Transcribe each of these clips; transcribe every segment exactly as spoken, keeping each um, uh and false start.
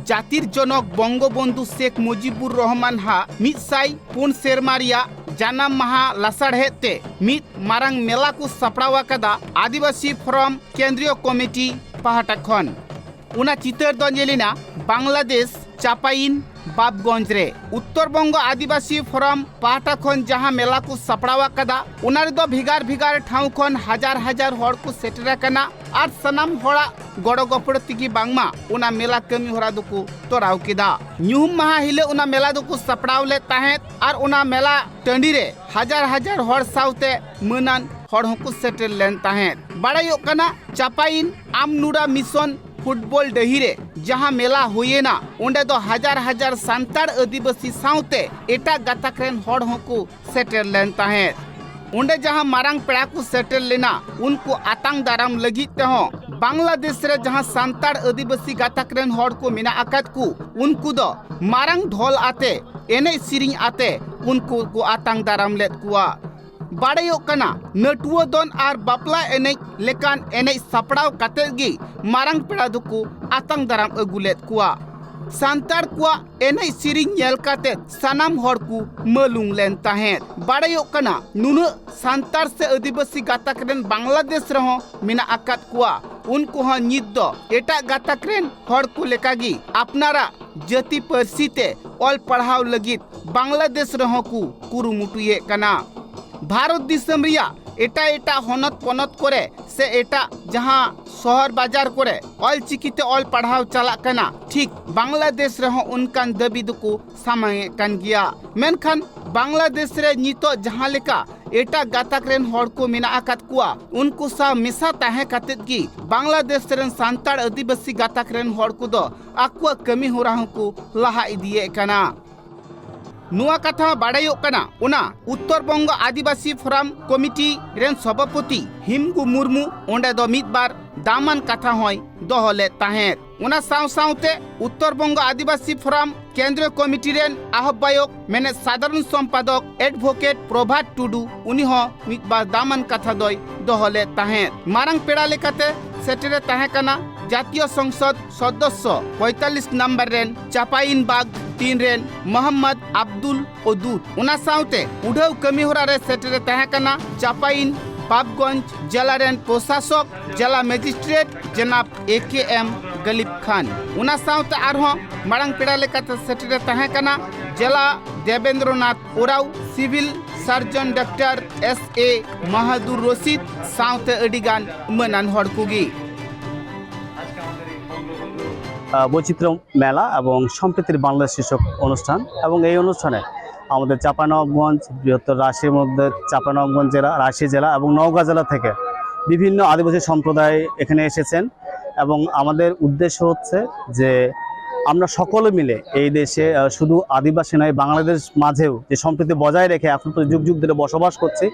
ᱡᱟᱹᱛᱤᱨ ᱡᱚᱱᱚᱠ ᱵᱚᱝᱜᱚᱵᱚᱱᱫᱷᱩ ᱥᱮᱠᱷ ᱢᱩᱡᱤᱵᱩᱨ ᱨᱚᱦᱢᱟᱱ ᱦᱟᱜ ᱢᱤᱫ ᱥᱟᱭ ᱯᱩᱱ ᱥᱮᱨᱢᱟ ᱨᱮᱭᱟᱜ ᱡᱟᱱᱟᱢ ᱢᱟᱦᱟ ᱞᱟᱥᱟᱲᱦᱮᱫ ᱛᱮ ᱢᱤᱫ ᱢᱟᱨᱟᱝ ᱢᱮᱞᱟ ᱠᱚ ᱥᱟᱯᱲᱟᱣ ᱟᱠᱟᱫᱟ ᱟᱹᱫᱤᱵᱟᱹᱥᱤ ᱯᱷᱳᱨᱟᱢ ᱠᱮᱱᱫᱨᱤᱭᱚ ᱠᱚᱢᱤᱴᱤ ᱯᱟᱦᱴᱟ ᱠᱷᱚᱱ᱾ ᱚᱱᱟ ᱪᱤᱛᱟᱹᱨ ᱫᱚ ᱧᱮᱞᱮᱱᱟ ᱵᱟᱝᱞᱟᱫᱮᱥ ᱪᱟᱯᱟᱭᱤᱱ ᱵᱟᱵᱜᱚᱸᱡᱽ ᱨᱮ᱾ ᱩᱛᱛᱚᱨ ᱵᱚᱝᱜᱚ ᱟᱹᱫᱤᱵᱟᱹᱥᱤ ᱯᱷᱳᱨᱟᱢ ᱯᱟᱦᱴᱟ ᱠᱷᱚᱱ ᱡᱟᱦᱟᱸ ᱢᱮᱞᱟ ᱠᱚ ᱥᱟᱯᱲᱟᱣ ᱟᱠᱟᱫᱟ, ᱚᱱᱟ ᱨᱮᱫᱚ ᱵᱷᱮᱜᱟᱨ ᱵᱷᱮᱜᱟᱨ ᱴᱷᱟᱶ ᱠᱷᱚᱱ ᱦᱟᱡᱟᱨ ᱦᱟᱡᱟᱨ ᱦᱚᱲ ᱠᱚ ᱥᱮᱴᱮᱨ ᱟᱠᱟᱱᱟ ᱟᱨ ᱥᱟᱱᱟᱢ ᱦᱚᱲᱟᱜ ᱜᱚᱲᱚ ᱜᱚᱯᱚᱲᱚ ᱛᱮᱜᱮ ᱵᱟᱝᱢᱟ ᱚᱱᱟ ᱢᱮᱞᱟ ᱠᱟᱹᱢᱤ ᱦᱚᱨᱟ ᱫᱚᱠᱚ ᱛᱚᱨᱟᱣ ᱠᱮᱫᱟ᱾ ᱧᱩᱦᱩᱢ ᱢᱟᱦᱟ ᱦᱤᱞᱳᱜ ᱚᱱᱟ ᱢᱮᱞᱟ ᱫᱚᱠᱚ ᱥᱟᱯᱲᱟᱣ ᱞᱮᱫ ᱛᱟᱦᱮᱸᱫ ᱟᱨ ᱚᱱᱟ ᱢᱮᱞᱟ ᱴᱟᱺᱰᱤ ᱨᱮ ᱦᱟᱡᱟᱨ ᱦᱟᱡᱟᱨ ᱦᱚᱲ ᱥᱟᱶᱛᱮ ᱢᱟᱹᱱᱟᱱ ᱦᱚᱲ ᱦᱚᱸᱠᱚ ᱥᱮᱴᱮᱨ ᱞᱮᱱ ᱛᱟᱦᱮᱸᱫ᱾ ᱵᱟᱲᱟᱭᱚᱜ ᱠᱟᱱᱟ, ᱪᱟᱯᱟᱭᱤᱱ ᱟᱢᱱᱩᱨᱟ ᱢᱤᱥᱚᱱ ᱯᱷᱩᱴᱵᱚᱞ ᱰᱟᱹᱦᱤ ᱨᱮ ᱡᱟᱦᱟᱸ ᱢᱮᱞᱟ ᱦᱩᱭᱮᱱᱟ, ᱚᱸᱰᱮ ᱫᱚ ᱦᱟᱡᱟᱨ ᱦᱟᱡᱟᱨ ᱥᱟᱱᱛᱟᱲ ᱟᱹᱫᱤᱵᱟᱹᱥᱤ ᱥᱟᱶᱛᱮ ᱮᱴᱟᱜ ᱜᱟᱛᱟᱠ ᱨᱮᱱ ᱦᱚᱲ ᱦᱚᱸᱠᱚ ᱥᱮᱴᱮᱨ ᱞᱮᱱ ᱛᱟᱦᱮᱸᱫ᱾ ᱚᱸᱰᱮ ᱡᱟᱦᱟᱸ ᱢᱟᱨᱟᱝ ᱯᱮᱲᱟ ᱠᱚ ᱥᱮᱴᱮᱨ ᱞᱮᱱᱟ, ᱩᱱᱠᱩ ᱟᱛᱟᱝ ᱫᱟᱨᱟᱢ ᱞᱟᱹᱜᱤᱫ ᱛᱮᱦᱚᱸ ᱵᱟᱝᱞᱟᱫᱮᱥ ᱨᱮ ᱡᱟᱦᱟᱸ ᱥᱟᱱᱛᱟᱲ ᱟᱹᱫᱤᱵᱟᱹᱥᱤ ᱜᱟᱛᱟᱠ ᱨᱮᱱ ᱦᱚᱲ ᱠᱚ ᱢᱮᱱᱟᱜ ᱟᱠᱟᱫ ᱠᱚ, ᱩᱱᱠᱩ ᱫᱚ ᱢᱟᱨᱟᱝ ᱰᱷᱚᱞ ᱟᱛᱮ, ᱮᱱᱮᱡ ᱥᱮᱨᱮᱧ ᱟᱛᱮ ᱩᱱᱠᱩ ᱠᱚ ᱟᱛᱟᱝ ᱫᱟᱨᱟᱢ ᱞᱮᱫ ᱠᱚᱣᱟ᱾ ᱵᱟᱲᱟᱭᱚᱜ ᱠᱟᱱᱟ, ᱱᱟᱹᱴᱩᱣᱟᱹ ᱫᱚᱱ ᱟᱨ ᱵᱟᱯᱞᱟ ᱮᱱᱮᱡ ᱞᱮᱠᱟᱱ ᱮᱱᱮᱡ ᱥᱟᱯᱲᱟᱣ ᱠᱟᱛᱮᱫ ᱜᱮ ᱢᱟᱨᱟᱝ ᱯᱮᱲᱟ ᱫᱚᱠᱚ ᱟᱛᱟᱝ ᱫᱟᱨᱟᱢ ᱟᱹᱜᱩ ᱞᱮᱫ ᱠᱚᱣᱟ᱾ ᱥᱟᱱᱛᱟᱲ ᱠᱚᱣᱟᱜ ᱮᱱᱮᱡ ᱥᱮᱨᱮᱧ ᱧᱮᱞ ᱠᱟᱛᱮᱫ ᱥᱟᱱᱟᱢ ᱦᱚᱲ ᱠᱚ ᱢᱟᱹᱞᱩᱝ ᱞᱮᱱ ᱛᱟᱦᱮᱸᱫ᱾ ᱵᱟᱲᱟᱭᱚᱜ ᱠᱟᱱᱟ, ᱱᱩᱱᱟᱹᱜ ᱥᱟᱱᱛᱟᱲ ᱥᱮ ᱟᱹᱫᱤᱵᱟᱹᱥᱤ ᱜᱟᱛᱟᱠ ᱨᱮᱱ ᱵᱟᱝᱞᱟᱫᱮᱥ ᱨᱮᱦᱚᱸ ᱢᱮᱱᱟᱜ ᱟᱠᱟᱫ ᱠᱚᱣᱟ᱾ ᱩᱱᱠᱩ ᱦᱚᱸ ᱱᱤᱛ ᱫᱚ ᱮᱴᱟᱜ ᱜᱟᱛᱟᱠ ᱨᱮᱱ ᱦᱚᱲ ᱠᱚ ᱞᱮᱠᱟᱜᱮ ᱟᱯᱱᱟᱨᱟᱜ ᱡᱟᱹᱛᱤ ᱯᱟᱹᱨᱥᱤ ᱛᱮ ᱚᱞ ᱯᱟᱲᱦᱟᱣ ᱞᱟᱹᱜᱤᱫ ᱵᱟᱝᱞᱟᱫᱮᱥ ᱨᱮᱦᱚᱸ ᱠᱚ ᱠᱩᱨᱩᱢᱩᱴᱩᱭᱮᱫ ᱠᱟᱱᱟ᱾ ᱵᱷᱟᱨᱚᱛ ᱫᱤᱥᱚᱢ ᱨᱮᱭᱟᱜ ᱮᱴᱟᱜ ᱮᱴᱟᱜ ᱦᱚᱱᱚᱛ ᱯᱚᱱᱚᱛ ᱠᱚᱨᱮ ᱥᱮ ᱮᱴᱟᱜ ᱡᱟᱦᱟᱸ ᱥᱚᱦᱚᱨ ᱵᱟᱡᱟᱨ ᱠᱚᱨᱮ ᱚᱞᱪᱤᱠᱤ ᱛᱮ ᱚᱞ ᱯᱟᱲᱦᱟᱣ ᱪᱟᱞᱟᱜ ᱠᱟᱱᱟ, ᱴᱷᱤᱠ ᱵᱟᱝᱞᱟᱫᱮᱥ ᱨᱮᱦᱚᱸ ᱚᱱᱠᱟᱱ ᱫᱟᱹᱵᱤ ᱫᱚᱠᱚ ᱥᱟᱢᱟᱝ ᱮᱫ ᱠᱟᱱ ᱜᱮᱭᱟ᱾ ᱢᱮᱱᱠᱷᱟᱱ ᱵᱟᱝᱞᱟᱫᱮᱥ ᱨᱮ ᱱᱤᱛᱚᱜ ᱡᱟᱦᱟᱸ ᱞᱮᱠᱟ ᱮᱴᱟᱜ ᱜᱟᱛᱟᱠ ᱨᱮᱱ ᱦᱚᱲ ᱠᱚ ᱢᱮᱱᱟᱜ ᱟᱠᱟᱫ ᱠᱚᱣᱟ, ᱩᱱᱠᱩ ᱥᱟᱶ ᱢᱮᱥᱟ ᱛᱟᱦᱮᱸ ᱠᱟᱛᱮᱫ ᱜᱮ ᱵᱟᱝᱞᱟᱫᱮᱥ ᱨᱮᱱ ᱥᱟᱱᱛᱟᱲ ᱟᱹᱫᱤᱵᱟᱹᱥᱤ ᱜᱟᱛᱟᱠ ᱨᱮᱱ ᱦᱚᱲ ᱠᱚᱫᱚ ᱟᱠᱚᱣᱟᱜ ᱠᱟᱹᱢᱤ ᱦᱚᱨᱟ ᱦᱚᱸᱠᱚ ᱞᱟᱦᱟ ᱤᱫᱤᱭᱮᱫ ᱠᱟᱱᱟ᱾ ᱱᱚᱣᱟ ᱠᱟᱛᱷᱟ ᱵᱟᱲᱟᱭᱚᱜ ᱠᱟᱱᱟ, ᱚᱱᱟ ᱩᱛᱛᱚᱨ ᱵᱚᱝᱜᱚ ᱟᱹᱫᱤᱵᱟᱹᱥᱤ ᱯᱷᱳᱨᱟᱢ ᱠᱚᱢᱤᱴᱤ ᱨᱮᱱ ᱥᱚᱵᱷᱟᱯᱚᱛᱤ ᱦᱤᱢᱜᱩ ᱢᱩᱨᱢᱩ ᱚᱸᱰᱮ ᱫᱚ ᱢᱤᱫ ᱵᱟᱨ ᱫᱟᱢᱟᱱ ᱠᱟᱛᱷᱟ ᱦᱚᱸᱭ ᱫᱚᱦᱚ ᱞᱮᱫ ᱛᱟᱦᱮᱸᱫ᱾ ᱚᱱᱟ ᱥᱟᱶ ᱥᱟᱶᱛᱮ ᱩᱛᱛᱚᱨ ᱵᱚᱝᱜᱚ ᱟᱹᱫᱤᱵᱟᱹᱥᱤ ᱯᱷᱳᱨᱟᱢ ᱠᱮᱱᱫᱨᱤᱭᱚ ᱠᱚᱢᱤᱴᱤ ᱨᱮᱱ ᱟᱦᱚᱵᱟᱭᱚᱠ, ᱢᱮᱱᱮᱫ ᱥᱟᱫᱷᱟᱨᱚᱱ ᱥᱚᱢᱯᱟᱫᱚᱠ ᱮᱰᱵᱷᱳᱠᱮᱴ ᱯᱨᱚᱵᱷᱟᱛ ᱴᱩᱰᱩ, ᱩᱱᱤ ᱦᱚᱸ ᱢᱤᱫ ᱵᱟᱨ ᱫᱟᱢᱟᱱ ᱠᱟᱛᱷᱟ ᱫᱚᱭ ᱫᱚᱦᱚ ᱞᱮᱫ ᱛᱟᱦᱮᱸᱫ᱾ ᱢᱟᱨᱟᱝ ᱯᱮᱲᱟ ᱞᱮᱠᱟᱛᱮ ᱥᱮᱴᱮᱨᱮ ᱛᱟᱦᱮᱸ ᱠᱟᱱᱟ ᱡᱟᱛᱤᱭᱚ ᱥᱚᱝᱥᱚᱫ ᱥᱚᱫᱚᱥᱥᱚ ᱯᱚᱸᱭᱛᱟᱞᱞᱤᱥ ᱱᱟᱢᱵᱟᱨ ᱨᱮᱱ ᱪᱟᱯᱟᱭᱤᱱ ᱵᱟᱜᱽ ᱛᱤᱱ ᱨᱮᱱ ᱢᱚᱦᱚᱢᱢᱚᱫᱽ ᱟᱵᱫᱩᱞ ᱚᱫᱩᱫ᱾ ᱚᱱᱟ ᱥᱟᱶᱛᱮ ᱩᱰᱷᱟᱹᱣ ᱠᱟᱹᱢᱤ ᱦᱚᱨᱟ ᱨᱮ ᱥᱮᱴᱮᱨᱮ ᱛᱟᱦᱮᱸ ᱠᱟᱱᱟ ᱪᱟᱯᱟᱭᱤᱱ ᱵᱟᱵᱽᱜᱚᱸᱡᱽ ᱡᱮᱞᱟ ᱨᱮᱱ ᱯᱨᱚᱥᱟᱥᱚᱠ ᱡᱮᱞᱟ ᱢᱮᱡᱤᱥᱴᱨᱮᱴ ᱡᱮᱱᱟᱵ ᱮ ᱠᱮ ᱮᱢ ᱜᱟᱞᱤᱵ ᱠᱷᱟᱱ᱾ ᱚᱱᱟ ᱥᱟᱶᱛᱮ ᱟᱨᱦᱚᱸ ᱢᱟᱲᱟᱝ ᱯᱮᱲᱟ ᱞᱮᱠᱟᱛᱮ ᱥᱮᱴᱮᱨᱮ ᱛᱟᱦᱮᱸ ᱠᱟᱱᱟ ᱡᱮᱞᱟ Debendranath ᱳᱨᱟᱣ, civil ᱥᱟᱨᱡᱚᱱ doctor S A ᱢᱟᱦᱟᱫᱩᱨ ᱨᱚᱥᱤᱫ ᱥᱟᱶᱛᱮ ᱟᱹᱰᱤ ᱜᱟᱱ ᱢᱟᱹᱱᱟᱱ ᱦᱚᱲ ᱠᱚᱜᱮ᱾ আহ, বৈচিত্র্য মেলা এবং সম্প্রীতির বাংলাদেশ শীর্ষক অনুষ্ঠান। এবং এই অনুষ্ঠানে আমাদের চাঁপাইনবাবগঞ্জ, বৃহত্তর রাজশাহীর মধ্যে চাঁপাইনবাবগঞ্জ জেলা, রাজশাহী জেলা এবং নওগাঁ জেলা থেকে বিভিন্ন আদিবাসী সম্প্রদায় এখানে এসেছেন। এবং আমাদের উদ্দেশ্য হচ্ছে যে আমরা সকলে মিলে এই দেশে, আহ, শুধু আদিবাসী নয়, বাংলাদেশ মাঝেও যে সম্প্রীতি বজায় রেখে এখন পর্যন্ত যুগ যুগ ধরে বসবাস করছি,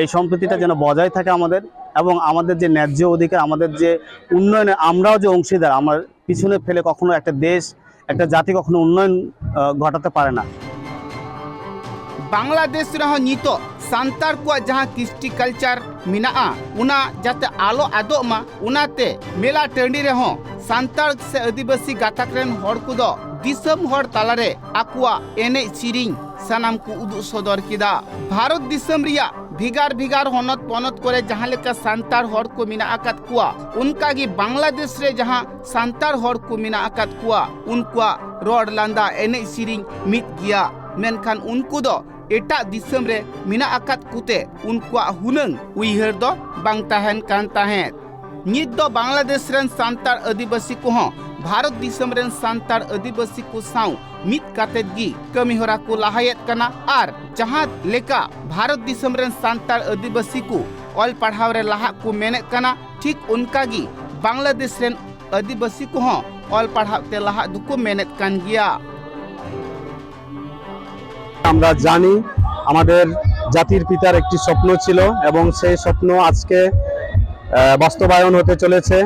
এই সম্প্রীতিটা যেন বজায় থাকে আমাদের, এবং আমাদের যে ন্যায্য অধিকার, আমাদের যে উন্নয়নে আমরাও যে অংশীদার, আমার পিছনে ফেলে কখনো একটা দেশ, একটা জাতি কখনো উন্নয়ন, আহ, ঘটাতে পারে না। ᱵᱟᱝᱞᱟᱫᱮᱥ ᱨᱮᱦᱚᱸ ᱱᱤᱛᱚᱜ ᱥᱟᱱᱛᱟᱲ ᱠᱚᱣᱟᱜ ᱡᱟᱦᱟᱸ ᱠᱨᱤᱥᱴᱤ ᱠᱟᱞᱪᱟᱨ ᱢᱮᱱᱟᱜᱼᱟ, ᱚᱱᱟ ᱡᱟᱛᱮ ᱟᱞᱚ ᱟᱫᱚᱜ ᱢᱟ, ᱚᱱᱟᱛᱮ ᱢᱮᱞᱟ ᱴᱟᱺᱰᱤ ᱨᱮᱦᱚᱸ ᱥᱟᱱᱛᱟᱲ ᱥᱮ ᱟᱹᱫᱤᱵᱟᱹᱥᱤ ᱜᱟᱛᱟᱠ ᱨᱮᱱ ᱦᱚᱲ ᱠᱚᱫᱚ ᱫᱤᱥᱚᱢ ᱦᱚᱲ ᱛᱟᱞᱟᱨᱮ ᱟᱠᱚᱣᱟᱜ ᱮᱱᱮᱡ ᱥᱮᱨᱮᱧ ᱥᱟᱱᱟᱢ ᱠᱚ ᱩᱫᱩᱜ ᱥᱚᱫᱚᱨ ᱠᱮᱫᱟ᱾ ᱵᱷᱟᱨᱚᱛ ᱫᱤᱥᱚᱢ ᱨᱮᱭᱟᱜ ᱵᱷᱮᱜᱟᱨ ᱵᱷᱮᱜᱟᱨ ᱦᱚᱱᱚᱛ ᱯᱚᱱᱚᱛ ᱠᱚᱨᱮ ᱡᱟᱦᱟᱸ ᱞᱮᱠᱟ ᱥᱟᱱᱛᱟᱲ ᱦᱚᱲ ᱠᱚ ᱢᱮᱱᱟᱜ ᱟᱠᱟᱫ ᱠᱚᱣᱟ, ᱚᱱᱠᱟ ᱜᱮ ᱵᱟᱝᱞᱟᱫᱮᱥ ᱨᱮ ᱡᱟᱦᱟᱸ ᱥᱟᱱᱛᱟᱲ ᱦᱚᱲ ᱠᱚ ᱢᱮᱱᱟᱜ ᱟᱠᱟᱫ ᱠᱚᱣᱟ, ᱩᱱᱠᱩᱣᱟᱜ ᱨᱚᱲ ᱞᱟᱸᱫᱟ ᱮᱱᱮᱡ ᱥᱮᱨᱮᱧ ᱢᱤᱫ ᱜᱮᱭᱟ᱾ ᱢᱮᱱᱠᱷᱟᱱ ᱩᱱᱠᱩ ᱫᱚ ᱮᱴᱟᱜ ᱫᱤᱥᱚᱢ ᱨᱮ ᱢᱮᱱᱟᱜ ᱟᱠᱟᱫ ᱠᱚᱛᱮ ᱩᱱᱠᱩᱣᱟᱜ ᱦᱩᱱᱟᱹᱝ ᱩᱭᱦᱟᱹᱨ ᱫᱚ ᱵᱟᱝ ᱛᱟᱦᱮᱱ ᱠᱟᱱ ᱛᱟᱦᱮᱸᱫ᱾ ᱱᱤᱛ ᱫᱚ ᱵᱟᱝᱞᱟᱫᱮᱥ ᱨᱮᱱ ᱥᱟᱱᱛᱟᱲ ᱟᱹᱫᱤᱵᱟᱹᱥᱤ ᱠᱚᱦᱚᱸ ᱵᱷᱟᱨᱚᱛ ᱫᱤᱥᱚᱢ ᱨᱮᱱ ᱥᱟᱱᱛᱟᱲ ᱟᱹᱫᱤᱵᱟᱹᱥᱤ ᱠᱚ ᱥᱟᱶ ᱢᱤᱫ ᱠᱟᱛᱮᱫ ᱜᱮ ᱠᱟᱹᱢᱤ ᱦᱚᱨᱟ ᱠᱚ ᱞᱟᱦᱟᱭᱮᱫ ᱠᱟᱱᱟ᱾ ᱟᱨ ᱡᱟᱦᱟᱸ ᱞᱮᱠᱟ ᱵᱷᱟᱨᱚᱛ ᱫᱤᱥᱚᱢ ᱨᱮᱱ ᱥᱟᱱᱛᱟᱲ ᱟᱹᱫᱤᱵᱟᱹᱥᱤ ᱠᱚ ᱚᱞ ᱯᱟᱲᱦᱟᱣ ᱨᱮ ᱞᱟᱦᱟᱜ ᱠᱚ ᱢᱮᱱᱮᱫ ᱠᱟᱱᱟ, ᱴᱷᱤᱠ ᱚᱱᱠᱟ ᱜᱮ ᱵᱟᱝᱞᱟᱫᱮᱥ ᱨᱮᱱ ᱟᱹᱫᱤᱵᱟᱹᱥᱤ ᱠᱚᱦᱚᱸ ᱚᱞ ᱯᱟᱲᱦᱟᱣ ᱛᱮ ᱞᱟᱦᱟᱜ ᱫᱚᱠᱚ ᱢᱮᱱᱮᱫ ᱠᱟᱱ ᱜᱮᱭᱟ᱾ আমরা জানি আমাদের জাতির পিতার একটি স্বপ্ন ছিল এবং সেই স্বপ্ন আজকে আহ, বাস্তবায়ন হতে চলেছে।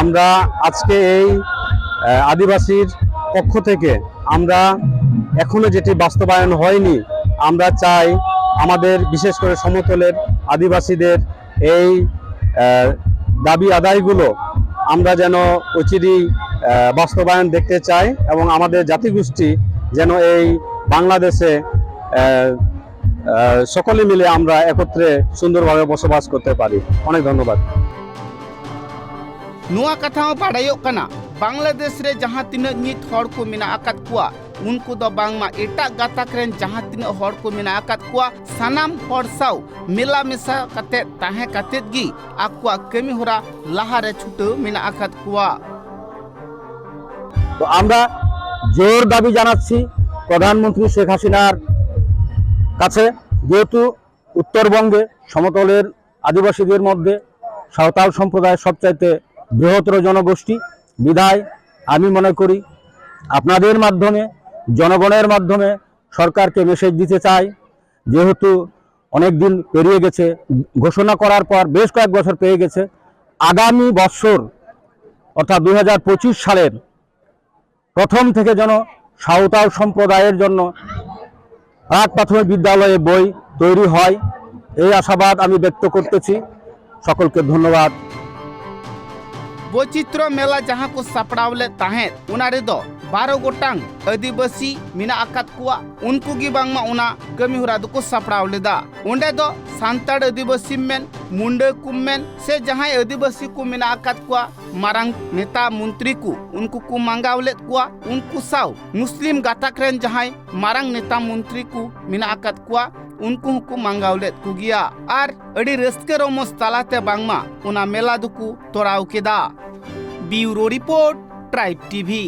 আমরা আজকে এই আহ, আদিবাসীর পক্ষ থেকে আমরা এখনো যেটি বাস্তবায়ন হয়নি, আমরা চাই আমাদের বিশেষ করে সমতলের আদিবাসীদের এই আহ, দাবি আদায়গুলো আমরা যেন ঐচি ডি, আহ, বাস্তবায়ন দেখতে চাই এবং আমাদের জাতিগোষ্ঠী যেন এই বাংলাদেশে, আহ, আহ, সকলে মিলে আমরা একত্রে সুন্দরভাবে বসবাস করতে পারি। অনেক ধন্যবাদ। ᱱᱚᱣᱟ ᱠᱟᱛᱷᱟ ᱦᱚᱸ ᱵᱟᱰᱟᱭᱚᱜ ᱠᱟᱱᱟ, ᱵᱟᱝᱞᱟᱫᱮᱥ ᱨᱮ ᱡᱟᱦᱟᱸ ᱛᱤᱱᱟᱹᱜ ᱱᱤᱛ ᱦᱚᱲ ᱠᱚ ᱢᱮᱱᱟᱜ ᱟᱠᱟᱫ ᱠᱚᱣᱟ, ᱩᱱᱠᱩ ᱫᱚ ᱵᱟᱝᱢᱟ ᱮᱴᱟᱜ ᱜᱟᱛᱟᱠ ᱨᱮᱱ ᱡᱟᱦᱟᱸ ᱛᱤᱱᱟᱹᱜ ᱦᱚᱲ ᱠᱚ ᱢᱮᱱᱟᱜ ᱟᱠᱟᱫ ᱠᱚᱣᱟ, ᱥᱟᱱᱟᱢ ᱦᱚᱲ ᱥᱟᱶ ᱢᱮᱞᱟ ᱢᱮᱥᱟ ᱠᱟᱛᱮ, ᱛᱟᱦᱮᱸ ᱠᱟᱛᱮ ᱜᱮ ᱟᱠᱚᱣᱟᱜ ᱠᱟᱹᱢᱤ ᱦᱚᱨᱟ ᱞᱟᱦᱟ ᱨᱮ ᱪᱷᱩᱴᱟᱹᱣ ᱢᱮᱱᱟᱜ ᱟᱠᱟᱫ ᱠᱚᱣᱟ᱾ তো আমরা জোর দাবি জানাচ্ছি প্রধানমন্ত্রী শেখ হাসিনার কাছে, যেহেতু উত্তরবঙ্গে সমতলের আদিবাসীদের মধ্যে সাঁওতাল সম্প্রদায় সবচাইতে বৃহত্তর জনগোষ্ঠী, বিধায় আমি মনে করি আপনাদের মাধ্যমে, জনগণের মাধ্যমে সরকারকে মেসেজ দিতে চাই, যেহেতু অনেক দিন পেরিয়ে গেছে, ঘোষণা করার পর বেশ কয়েক বছর পেয়ে গেছে, আগামী বছর অর্থাৎ দুই হাজার পঁচিশ সালের প্রথম থেকে যেন সাঁওতাল সম্প্রদায়ের জন্য প্রাক প্রাথমিক বিদ্যালয়ে বই তৈরি হয়, এই আশাবাদ আমি ব্যক্ত করতেছি। সকলকে ধন্যবাদ। ᱵᱳᱭᱪᱤᱛᱨᱚ ᱢᱮᱞᱟ ᱡᱟᱦᱟᱸ ᱠᱚ ᱥᱟᱯᱲᱟᱣ ᱞᱮᱫ ᱛᱟᱦᱮᱸᱫ, ᱚᱱᱟ ᱨᱮᱫᱚ ᱵᱟᱨᱚ ᱜᱚᱴᱟᱝ ᱟᱹᱫᱤᱵᱟᱹᱥᱤ ᱢᱮᱱᱟᱜ ᱟᱠᱟᱫ ᱠᱚᱣᱟ᱾ ᱩᱱᱠᱩ ᱜᱮ ᱵᱟᱝᱢᱟ ᱚᱱᱟ ᱠᱟᱹᱢᱤ ᱦᱚᱨᱟ ᱫᱚᱠᱚ ᱥᱟᱯᱲᱟᱣ ᱞᱮᱫᱟ᱾ ᱚᱸᱰᱮ ᱫᱚ ᱥᱟᱱᱛᱟᱲ ᱟᱹᱫᱤᱵᱟᱹᱥᱤᱢ ᱢᱮᱱ, ᱢᱩᱱᱰᱟᱹ ᱠᱚᱢ ᱢᱮᱱ, ᱥᱮ ᱡᱟᱦᱟᱸᱭ ᱟᱹᱫᱤᱵᱟᱹᱥᱤ ᱠᱚ ᱢᱮᱱᱟᱜ ᱟᱠᱟᱫ ᱠᱚᱣᱟ, ᱢᱟᱨᱟᱝ ᱱᱮᱛᱟ ᱢᱚᱱᱛᱨᱤ ᱠᱚ, ᱩᱱᱠᱩ ᱠᱚ ᱢᱟᱸᱜᱟᱣ ᱞᱮᱫ ᱠᱚᱣᱟ᱾ ᱩᱱᱠᱩ ᱥᱟᱶ ᱢᱩᱥᱞᱤᱢ ᱜᱟᱛᱟᱠ ᱨᱮᱱ ᱡᱟᱦᱟᱸᱭ ᱢᱟᱨᱟᱝ ᱱᱮᱛᱟ ᱢᱚᱱᱛᱨᱤ ᱠᱚ ᱢᱮᱱᱟᱜ ᱟᱠᱟᱫ ᱠᱚᱣᱟ, ᱩᱱᱠᱩ ᱦᱚᱸᱠᱚ ᱢᱟᱸᱜᱟᱣ ᱞᱮᱫ ᱠᱚᱜᱮᱭᱟ᱾ ᱟᱨ ᱟᱹᱰᱤ ᱨᱟᱹᱥᱠᱟᱹ ᱨᱚᱢᱚᱡᱽ ᱛᱟᱞᱟᱛᱮ ᱵᱟᱝᱢᱟ ᱚᱱᱟ ᱢᱮᱞᱟ ᱫᱚᱠᱚ ᱛᱚᱨᱟᱣ ᱠᱮᱫᱟ᱾ ᱵᱤᱭᱩᱨᱳ ᱨᱤᱯᱳᱨᱴ, ᱴᱨᱟᱭᱤᱵᱽ ᱴᱤᱵᱷᱤ᱾